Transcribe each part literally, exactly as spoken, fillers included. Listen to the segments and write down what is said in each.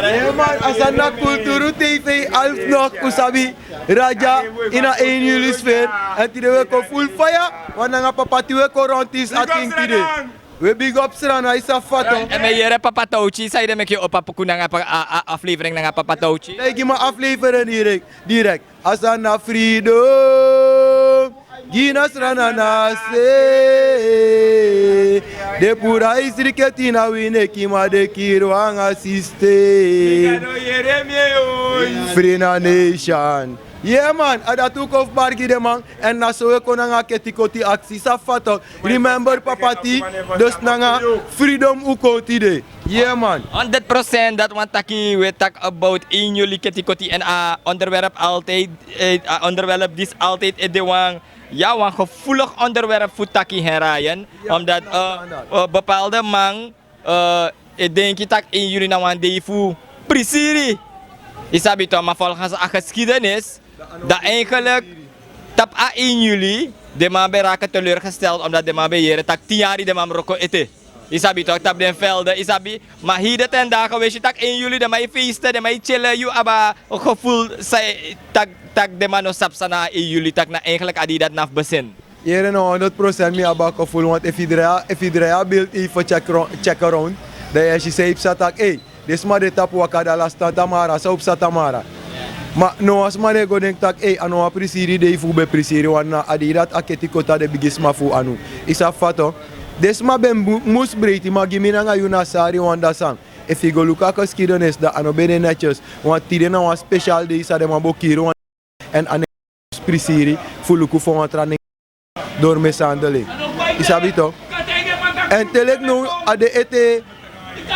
Eman, a sani na Kulturu T V, alsnog un sabi, Raja, ini a één juli sfeer. Èn tide wi e kon ful faya, want nanga Papa T wi e kon rondtis a ting tide. Wi e big up Sranan, i sabi fa tok. Èn mi e yere Papa Towchi, saide meki yu opo a poku nanga pa-, a, a, aflevering nanga Papa Towchi. Taigi mi a aflevering direct, direct. A sani na freedom. Gi na Sranan na se. Den puru a isri keti na wi neki, ma den kiri wi nanga system. Free na nation. Yeah man, a dati un kon fu bari gi den man. Èn na so wi e kon nanga keti koti aksi, i sabi fa tok. Remember Papa T, dus nanga freedom un kon tide. Yeah man. Honderd procent, dati wani taki wi e taki about één juli keti koti èn a onderwerp altijd, eh, a onderwerp disi altijd e de wan, ya, wan gevoelig onderwerp fu taki, hè Ryan. Omdat, eh, eh, bepaalde man, eh, e denki taki één juli na wan dei fu prisiri. I sabi toch, maar volgens a geschiedenis, dan eigenlijk, tapu a één juli, den man ben raken teleurgesteld, omdat den man ben yere taki tin yari den man mus wroko ete. I sabi toch, tapu den velden, i sabi. Maar heden ten dagen, wi e si taki één juli, den man e feesten, den man e chillen, yu abi a gevoel, taki, taki den man no sabi san na één juli, taki na eigenlijk a dei dati na fu besin. Yere, na honderd procent mi abi a gevoel, want efu yu drai a, efu yu drai a beeld even check ro-, check around, dan yu e si san e psa taki, ei, den sma de tapu waka, dan ala sani tan mara, san o psa tan mara. Ma no wan sma no e go denki taki, ei, a no wan prisiri dei fu un ben prisiri, want na a dei dati a keti koti a den bigisma fu unu. I sabi fa tok. Den sma ben mu-, mus breiti, ma gi mi nanga yu na sari wan dati sani. Efu yu go luku a geschiedenis, dan a no ben de netjes. Want tide na wan special dei san den man bo kiri wan. Èn a no e prisiri fu luku fu wan tra nen, door mishandeling. I sabi tok. Èn te leki now a de ete,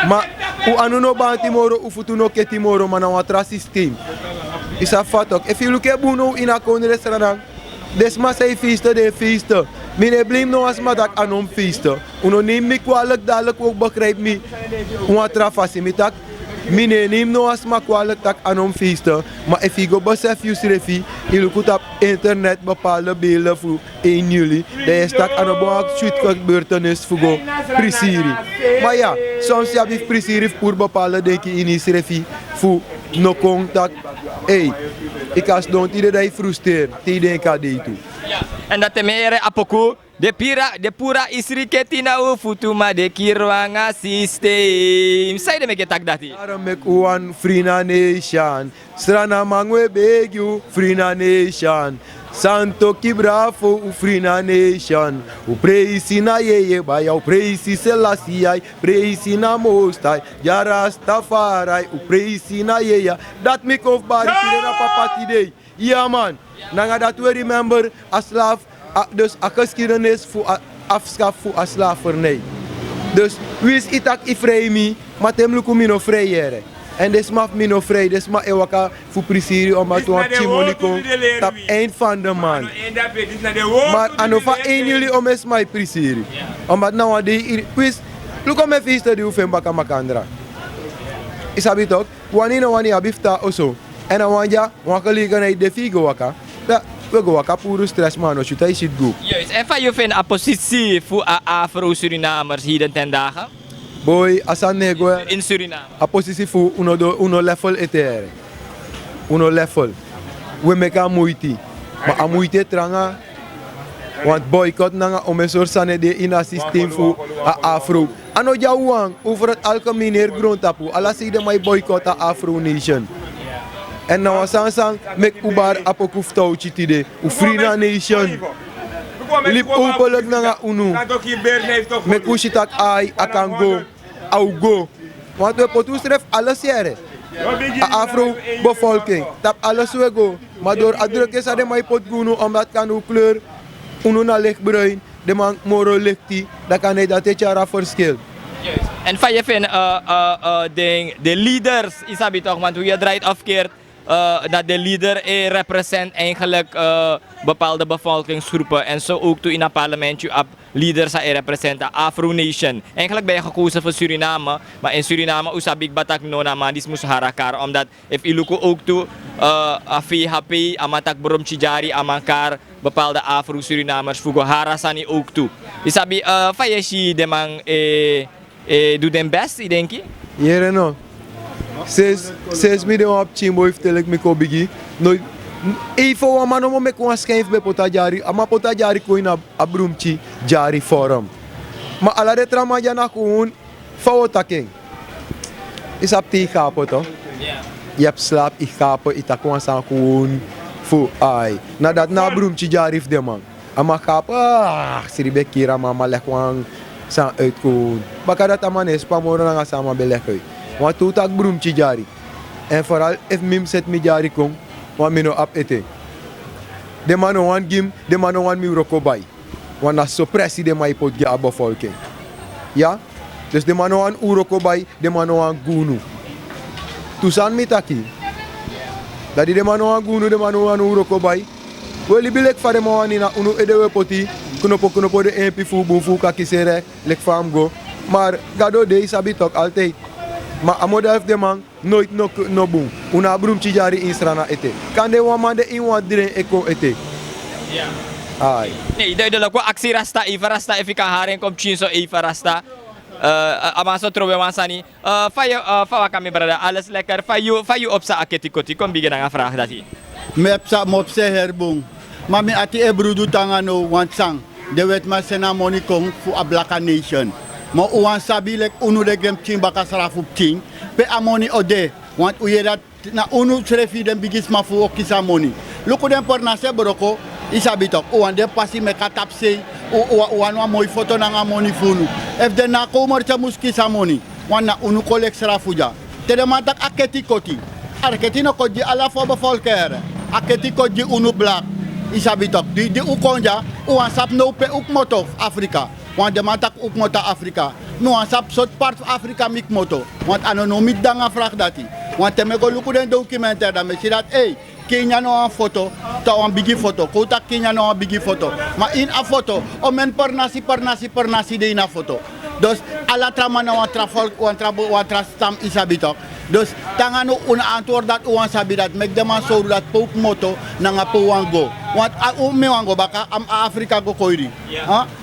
ma un anu no banti moro, un futu no keti moro, ma na wan tra systeem. I sabi fa tok. Efu yu luku en bun now ini a kondre Sranan, den sma san e feesten, den e feesten. Mi no e blame no wan sma taki a no mus feesten. Un no neem mi kwalijk, dadelijk wi o begrijp mi wan tra fasi. Mi taki, mi no e neem no wan sma kwalijk taki a no mus feesten. Ma efu yu go besef yusrefi, yu luku tapu internet bepaalde beelden fu één juli, dan yu e si taki a no ben wan switi gebeurtenis fu go prisiri. Ma ya, soms yu abi fu prisiri fu puru bepaalde denki ini yusrefi fu no kon taki, ei, yu kan sidon tide dan yu frustreer te yu denki a dei tu. Èn dati mi e yere a poku, den puru, den puru a isri keti na un futu, ma den kiri un nanga system. Saide meki yu e taki dati? Daarom meki un wani free na nation. Sranan man, wi e begi un, free na nation. Santo Kibrafo, un free na nation. Un praise na Yeye Baya, un praise Selassie I, praise na Most High, Jah Rastafari, un praise na Yeye. Dati mi kon fu bari tide na Papa T dei. Ya man, nanga dati wi e remember a slaaf, a, dus a geschiedenis fu a afschaffen fu a slavernij. Dus winsi yu taki yu frei mi, ma te mi luku mi no frei yere. Èn den sma fu mi no frei, den sma e waka fu prisiri, omdat wan pikin moni kon tapu eind van de maand. Maar a no fu a één juli omeni sma e prisiri. Omdat na wan dei iri, winsi, luku omeni feesten di un feni baka makandra. Yu sabi tok, wani no wani yu abi fu tan oso. Èn a wan dya, wan gelegenheid de fu yu go waka. Dan wi e go waka puru stress, ma a no tyutu a yu sitgu. Juist, èn fa yu feni a posisi fu a Afro-Surinamers heden ten dagen? Boi, a sani no e go. In Suriname. A posisi fu un no do, un no level ete yere. Un no level. Wi e meki a muiti. Ma a muiti e tranga. Want boycott nanga omeni sortu sani e de ini a systeem fu a Afro. A no dya wawan, over het algemeen heri grontapu, ala sei den man e boycott a Afro Nation. Èn na wan sani san meki un bari a poku fu Towchi tide, un free na nation. Libi openlijk nanga unu. Meki un si taki ai, a kan go, a o go. Want wi e poti unsrefi alles yere. A Afro bevolking, tapu alles wi e go. Ma door a druk san den man e poti gi unu, omdat kan un kleur, unu na lichtbruin, den man moro lichti, dan kan dati e tyari a verschil. Èn fa yu e feni, eh, eh, eh, den, den leaders, yu sabi toch, want hoe je draait of keert, eh, dat de leader e represent eigenlijk, eh, bepaalde bevolkingsgroepen. En zo ook toe in het parlement, yu abi leaders san e represent a Afro Nation. Eigenlijk ben je gekozen voor Suriname, maar in Suriname un sabi kba taki no, na a man disi mus hari a kar, omdat efu yu luku ook toe, eh, a V H P, a man taki Brom Chidjari, a man kari bepaalde Afro-Surinamers fu go hari a sani ook toe. Yu sabi, eh, fa yu e si den man, eh, eh, du den best, yu denki? Yere no. Sinsi mi de wan pikin boi fu te leki mi kon bigi, no, efu wan man nomo meki wan skin fu ben poti a dyari, a man poti a dyari kon ini a brumki dyari forum. Ma ala den tra man dya na kun, fa wi o taki en? I sabi te i kaapo to, yu abi slapu, i kaapo, i taki wan sani kun fu ai. Na dati na a brumki dyari fu den man. A man kaapu, sribi e kiri a man, a man leki wan sani uitu kun. Baka dati a man no e span moro nanga san a man ben leki uit. Wantu taki brumki dyari. Èn foral efu mi mus seti mi dyari kon, wan mi no abi ete. Den man no wani gi mi, den man no wani mi wroko bai. Wan na so presi den man e poti gi a bevolking. Ya. Dus den man no wani un wroko bai, den man no wani gi unu. Tu sani mi taki. Da di den man no wani gi unu, den man no wani un wroko bai. Wi e libi leki fa den man wani, na unu ede wi e poti, knopo knopo den empi fu un bun fu un kan kisi en rek leki fa a mus go. Ma Gado de, i sabi toki, altide. Ma a model fu den man noiti no bun. Un na a brumki dyari ini Sranan ete. Kande wan man de ini wan dren e kon ete. Ai. Nee, duidelijk. Wi aksi Rasta, efu Rasta, efu i kan hari en kon pikinso, efu Rasta. Eh, a man so trowe wan sani. Eh, fa yu, eh, fa waka mi brada, alles lekker. Fa yu, fa yu o psa a keti koti, kon bigin nanga vraag dati. Mi e psa, mi o psa en heri bun. Ma mi ati e brudu te nanga now, want san, den wetiman seni a moni kon fu a blaka nation. Ma un wani sabi leki unu den grenpikin baka srafu pikin, pe a moni o de, want un yere dati na unu srefi den bigisma fu un o kisi a moni. Luku den pernasi e broko, i sabi toki, un wani den pasi meki a tapusei, un, un, un wani wan moi foto nanga a moni fu unu. Efu den na a komerse mus kisi a moni, want na unu kon leki srafu dya. Te den man taki a keti koti, a keti no koti gi ala fo bevolking, a keti koti gi unu blaka. I sabi toki, di, di un kon dya, un wani sabi now pe un komoto fu Afrika. Want den man taki un komoto na Afrika. Mi wani sabi sortu parti fu Afrika mi komoto. Want a no now mi de nanga vraag dati. Want te mi e go luku den documentaire, dan mi e si dati, ei, Kenya na wan foto, wan bigi foto. Kon un taki Kenya na wan bigi foto. Ma ini a foto, omeni pernasi, pernasi, pernasi de ini a foto. Dus ala tra man na wan tra folk, wan tra bo-, wan tra stam, i sabi toki. Dus te nanga now un no antwoord dati, un wani sabi dati, meki den man sori un dati pe un komoto nanga pe un wani go. Want a, un, mi wani go baka, a mus Afrika go koiri.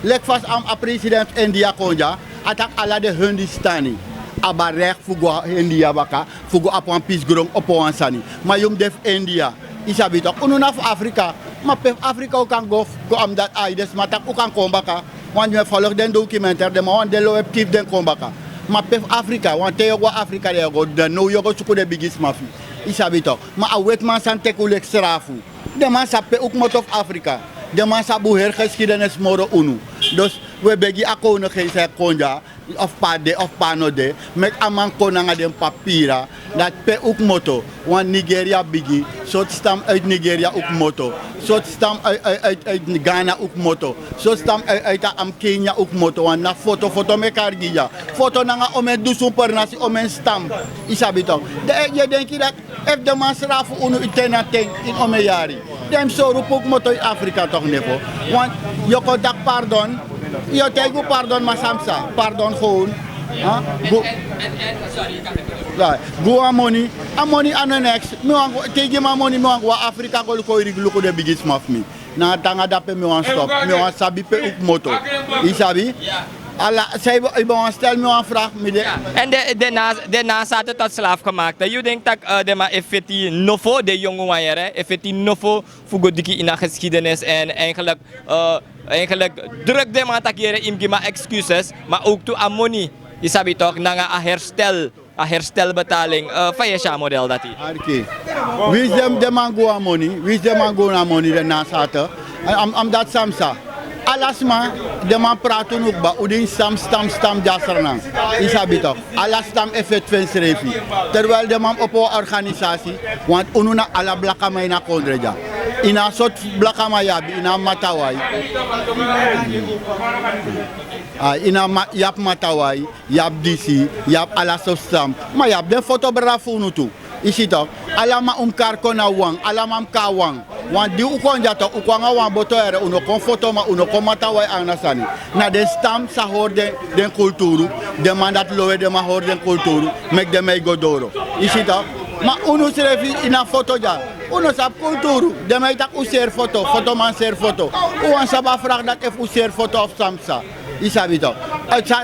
Leki fa a, a president fu India kon dya, a taki ala den Hindustani abi a recht fu go India baka, fu go abi wan pisi gron opo wan sani. Ma yu mus de fu India, i sabi toki, unu na fu Afrika. Ma pe fu Afrika un kan go, go a mus dati ai, den sma taki un kan kon baka. Want mi e folok den documentaire, den man wani den lowe pikin fu den kon baka. Ma pe fu Afrika, want te yu o go na Afrika, den yu o go, den now yu o go suku den bigisma fu yu. I sabi toki. Ma a wetiman sani teki un leki srafu. Den man sabi pe un komoto fu Afrika. Den man sabi un heri geschiedenis moro unu. Dus wi e begi a kownu, gen san e kon dya, of pe a de, of pe a no de, meki a man kon nanga den papira, dati pe un komoto. Want Nigeria bigi, sortu stam uit Nigeria un komoto. Sortu stam uit, uit, uit, uit Ghana un komoto. Sortu stam uit, uit a, am, Kenya un komoto. Want na foto, foto mi e kari gi dya. Foto nanga omeni dusun pernasi, omeni stam. I sabi toki. Den, yu e denki dati efu den man srafu unu ini ten na ten, ini omeni yari, den mus sori un pe un komoto ini Afrika toki, nefo. Want yu o kon taki pardon, yu o taigi un pardon, ma san psa, pardon gewoon. Gi un wan moni, a moni a no neks. Mi wani go, te yu gi mi a moni, mi wani go na Afrika go luku, luku den bigisma fu mi. Na te nanga dape mi wani stop. Mi wani sabi pe un komoto. I sabi? Ala, san yu ben wani stel mi wan vraag, mi de. En den, den na, den na sate tot slaaf gemaakt. Yu denki taki, eh, den man e feti nofo, den yongu wan yere, e feti nofo fu go diki ini a geschiedenis en eigenlijk, eh, eigenlijk druk den man taki yere, yu mus gi mi excuses, ma ook tu a moni, i sabi toki, nanga a herstel, a herstelbetaling, eh, fa yu e si a model dati? Arki. Winsi den, den man gi wan moni, winsi den man gi wan moni, den na sate. Am, am, dati san psa. Ala sma, den man prati unu kba, un de ini stam, stam, stam dya Sranan. I sabi toki. Ala stam e feti fu ensrefi. Terwijl den man opo wan organisasi, want unu na ala blakaman ini a kondre dya. Yu no abi sortu blakaman yu abi, yu no abi Matawai. Ah, yu no abi Ma-, yu abi Matawai, yu abi disi, yu abi ala sortu stam. Ma yu abi den foto brada fu unu tu. I si toki, alaman un mus kari kon na wan, alaman mus kon na wan. Want di un kon dya toki, un kon nanga wan boto yere, un no kon foto, ma un no kon Matawai anga sani. Na den stam sa hori den, den kulturu, den man dati lowe den man hori den kulturu, meki den man e go doro. I si toki, ma unu srefi ini a foto dya, un no sabi kulturu, den man e taki un seri foto, fotoman seri foto. Un wani sabi a vraag dati efu un seri foto of san psa. I sabi toki.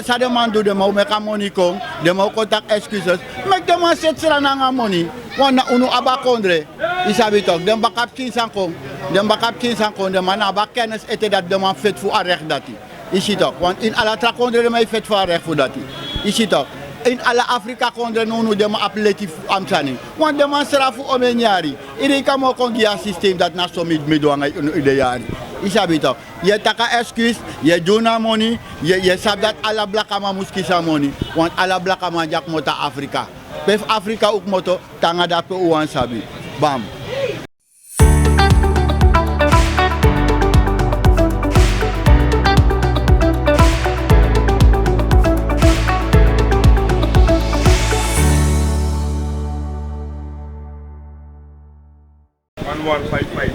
San den man du, den man o meki a moni kon, den man o kon taki excuses. Meki den man seti sra nanga a moni. Wan na unu abi a kondre. Yu sabi tok, den bakapikin san kon. Den bakapikin san kon, den man na abi a kennis ete dati den man feti fu a rek dati. Yu si tok, want ini ala tra kondre den man e feti fu a rek fu dati. Yu si tok, ini ala Afrika kondre no, unu den man abi leti fu a mi sani. Want den man srafu omen yari. Yu de yu kan moro kon gi a systeem dati na so mi du anga yu den yari. Yu sabi tok. Yu e taki a excuse, yu e gi unu a moni, yu e sabi dati ala blakaman mus kisi a moni. Want ala blakaman di a komoto na Afrika. Pe fu Afrika un komoto, te nanga dati pe un wani sabi. Bam.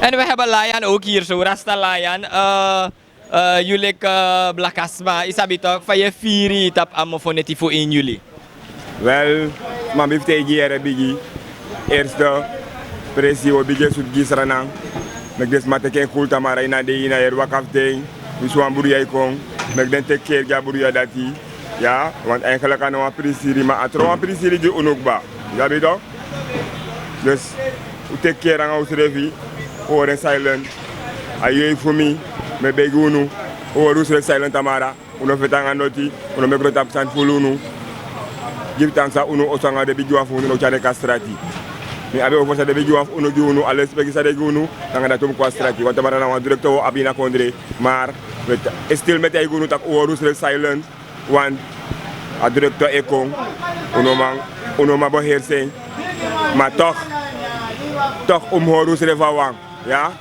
En we hebben Lion ook hier zo, Rasta Lion. Eh, eh, yu leki, eh, blakasma, yu sabi tok, fa yu e firi tapu a mofo neti fu ini yuli? Wel, sma, mi fu taigi yu, ere bigi. Eerste, presi, wi o bigin e sutu gi Sranan. Meki den sma teki en kul tamara ini a dei, ini a yari waka fu den. Winsi wan bruya e kon, meki den teki keri gi a bruya dati. Ya, want eigenlijk a no wan prisiri, ma a tron wan prisiri gi unu kba. Yu sabi tok? Dus, un teki keri nanga unsrefi, un hori en silent. A yeye fu mi, mi e begi unu, un hori unsrefi silent tamara. Un no feti nanga noti, un no meki rotapu sani fulu unu. Gi wi tanks san unu oso nanga den bigiwan fu unu no tyari en kon a strati. Mi abi en fu san den bigiwan fu unu gi unu, a lesipeki san den gi unu, nanga dati un kon a strati. Want tamara na wan drukte un o abi ini a kondre, maar, we ta-, e stil mi e taigi unu tak' un hori unsrefi silent. Want a drukte e kon, un no man, un no man beheersi en. Ma toch, toch un mus hori unsrefi a wan, ya.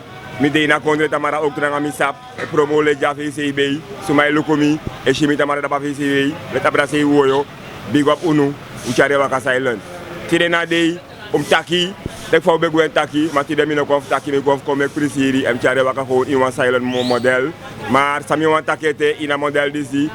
Mi de ini a kondre tamara ook nanga mi sabi, e promo leti gi a V C B, suma e luku mi, e si mi tamara tapu a V C B, leti abra sei woyo, big up unu, un tyari en waka silent. Tide na dei, un mus taki, leki fa un ben gwe en taki, ma tide mi no kon fu taki, mi kon fu kon meki prisiri, èn mi tyari en waka gewoon ini wan silent mo-, model. Maar san mi wani taki ete ini a model disi,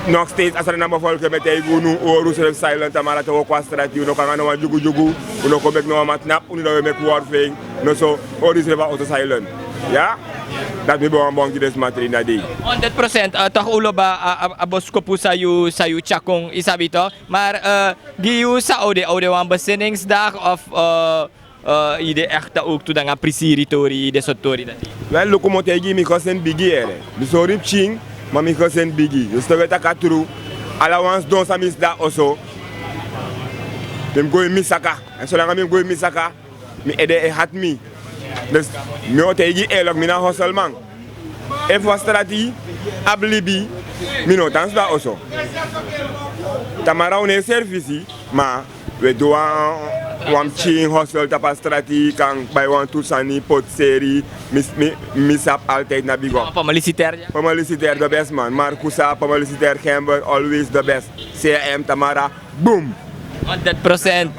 nog steeds a Sranan bevolking, mi e taigi unu, un hori unsrefi silent tamara te un o kon a strati, un no kon nanga no wan dyugudyugu, un no kon meki no wan man tnapu, unu dan we meki war fu en, no so, hori unsrefi a oso silent. Ya? Dati mi ben wani bun gi den sma tide ini a dei. Honderd procent, eh, toch un lobi a, a, a boskopu san yu, san yu tyari kon, yu sabi toch? Maar, eh, gi yu san o de, o de wan bezinningsdag of, eh, eh, yu de echt ook tu nanga prisiri tori, den sortu tori dati? Wel, luku, mi o taigi yu, mi gezin bigi, ere. Mi sori pikin, ma mi gezin bigi. Yu sabi taki a tru. Ala wan sidon san mi sidon na oso, mi mus go ini mi saka. Èn solanga mi mus go ini mi saka, mi ede e hati mi. Dus, mi o taigi yu eerlijk, mi na hosselman. Efu a strati abi libi, mi no tan sidon na oso. Tamara un no e servisi, ma we du wan, wan pikin hostel tapu a strati, kan bai wantu sani, poti seri, mi, mi, mi sabi altijd na bigi wan. Poma Liciter, ya? Poma Liciter the best, man. Marcusa, Poma Liciter, Gember, always the best. C M, tamara, boom. Honderd procent.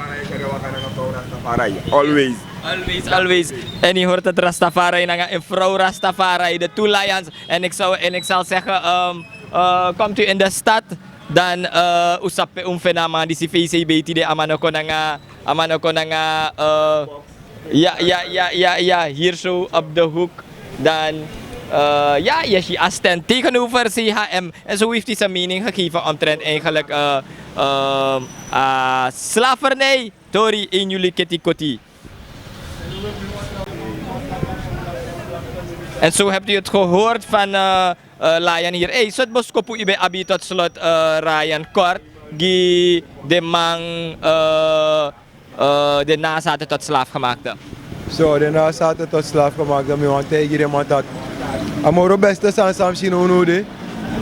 Always. Always, always. En yu hori het, Rastafari nanga en vrouw Rastafari, de two lions. En ik zou, en ik zal zeggen, ehm, eh, komt u in de stad, dan, eh, un sabi pe un feni a man disi, V C B tide, a man no kon nanga, a man no kon nanga, eh, ya, ya, ya, ya, ya, hier zo op de hoek. Dan, eh, ya, yu e si a stand tegenover C H M. En zo heeft hij zijn mening gegeven omtrent eigenlijk, eh, eh, eh, slavernij, tori, ini yuli, keti koti. En zo hebt u het gehoord van, eh, eh, Lion hier. Hey, sortu boskopu yu ben abi tot slot, eh, Ryan, kort, gi den man, eh, eh, den nazaten tot slaafgemaakte? So, den nazaten tot slaafgemaakte, mi wani taigi den man taki a moro beste sani san mi si na unu de,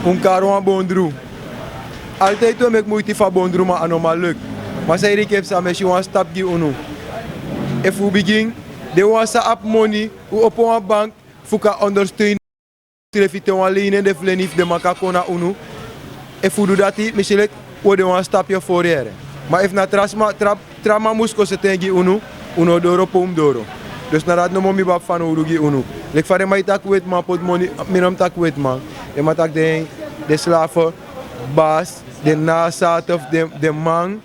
un kari wan bondru. Altijd un e meki muiti fu a bondru, ma a no man luk. Ma san yu denki, efu san mi e si wan stap gi unu. Efu un bigin, den wan san abi moni, un opo wan bank fu kan ondersteun srefi, te wan lening de fu leni fu den man kan kon na unu. Efu un du dati, mi si leki un o de wan stapje voor, yere. Ma efu na tra sma, tra, tra man mus kon seti en gi unu, un no o doro pe un mus doro. Dus na dati nomo mi ben abi fanowdu gi unu. Leki fa den man e taki wetiman poti moni, mi no mus taki wetiman. Den man taki den, den slaven, basi, den nazaten fu den, den man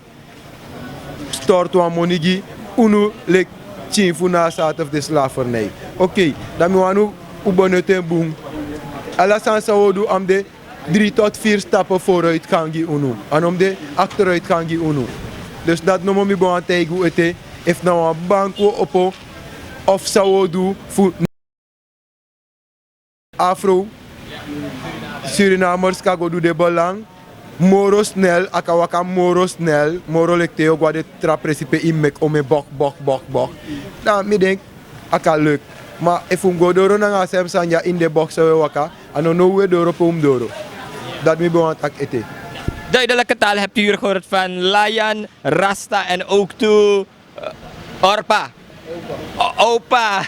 stort wan moni gi unu leki pikin fu nazaten fu den slavernij. Oké, dan mi wani un benutu en bun. Ala sani san un o du, a mus de Dri tot firi stapu foruit kan gi unu, a no mus de akteruit kan gi unu. Dus dati nomo mi ben wani taigi un ete, efu na wan bank un o opo, of san un o du fu afro, surinamers kan go du den belang moro snel, a kan waka moro snel, moro leki te yu o go na den tra presi pe yu mus meki omeni bok bok bok bok. Dan mi denki a kan leki. Ma efu un mus go doro nanga a sem sani dya ini den boks san un e waka, a no now un e doro pe un mus doro. Dati mi ben wani taki ete. Duidelijke taal hebt u hier gehoord van Layan, Rasta en ook toe, eh, Orpa. O- Opa,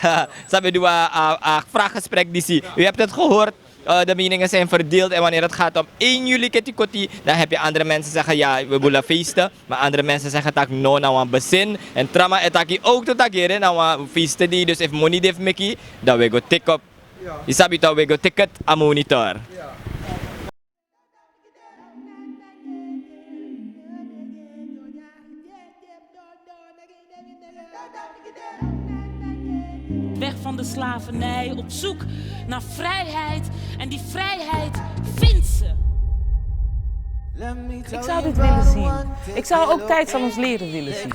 sabi dua a vraaggesprek disi. U hebt het gehoord, eh, de meningen zijn verdeeld. En wanneer het gaat om één juli kitikoti, dan heb je andere mensen zeggen: ja, we willen feesten. Maar andere mensen zeggen: tak no, na wan bezin. En trawan e taki ook to taki ere na wan feesten die, dus efu moni de fu meki, dan we go tik op. Isabi to we go ticket a monitor. Weg van de slavernij, op zoek naar vrijheid. En die vrijheid vindt ze. Ik zou dit willen zien. Ik zou ook Tijd van ons leren willen zien.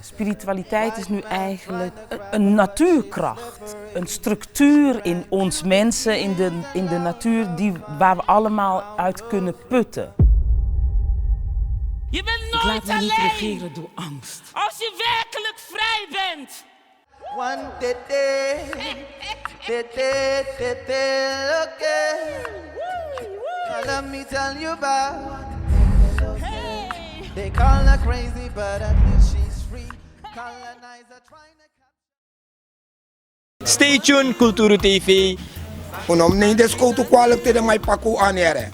Spiritualiteit is nu eigenlijk een, een natuurkracht. Een structuur in ons mensen, in de, in de natuur, die, waar we allemaal uit kunnen putten. Je bent nooit alleen. Regeren door angst. Als je werkelijk vrij bent. One day, day, day, day, day, day, okay. Now let me tell you about. Hey. They call her crazy, but at least she's free. Colonizer trying to Stay tuned, Kulturu T V. Un no mus neem den skowtu kwalik te den man e paki un anere.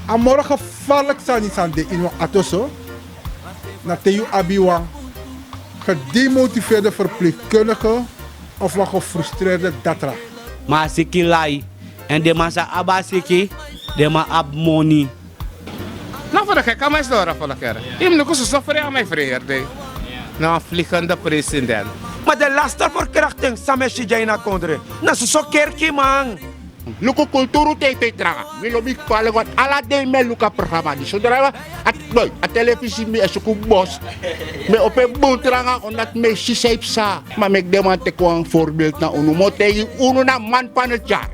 A moro gefarlik sani san de ini wan atoso, na te yu abi wan gedemotiveerde verpleegkundige of wan gefrustreerde datra. Ma a siki lai, èn den man san abi a siki, den man abi moni. Na fu de gek a man e sori a folok yere. Yu mus luku soso frei a man e frei yere dei. Na wan vliegende president. Ma den laste verkrachting san mi e si dya ini a kondre, na soso kerkiman. Luku Kulturu T V tranga. Mi lobi kwalik want ala dei mi e luku a programa disi. Sodra a telefisi mi e suku bos, mi e opo en bun tranga omdat mi e si san yu psa. Ma meki den man teki wan voorbeeld na unu, mi o taigi unu na man van het jaar.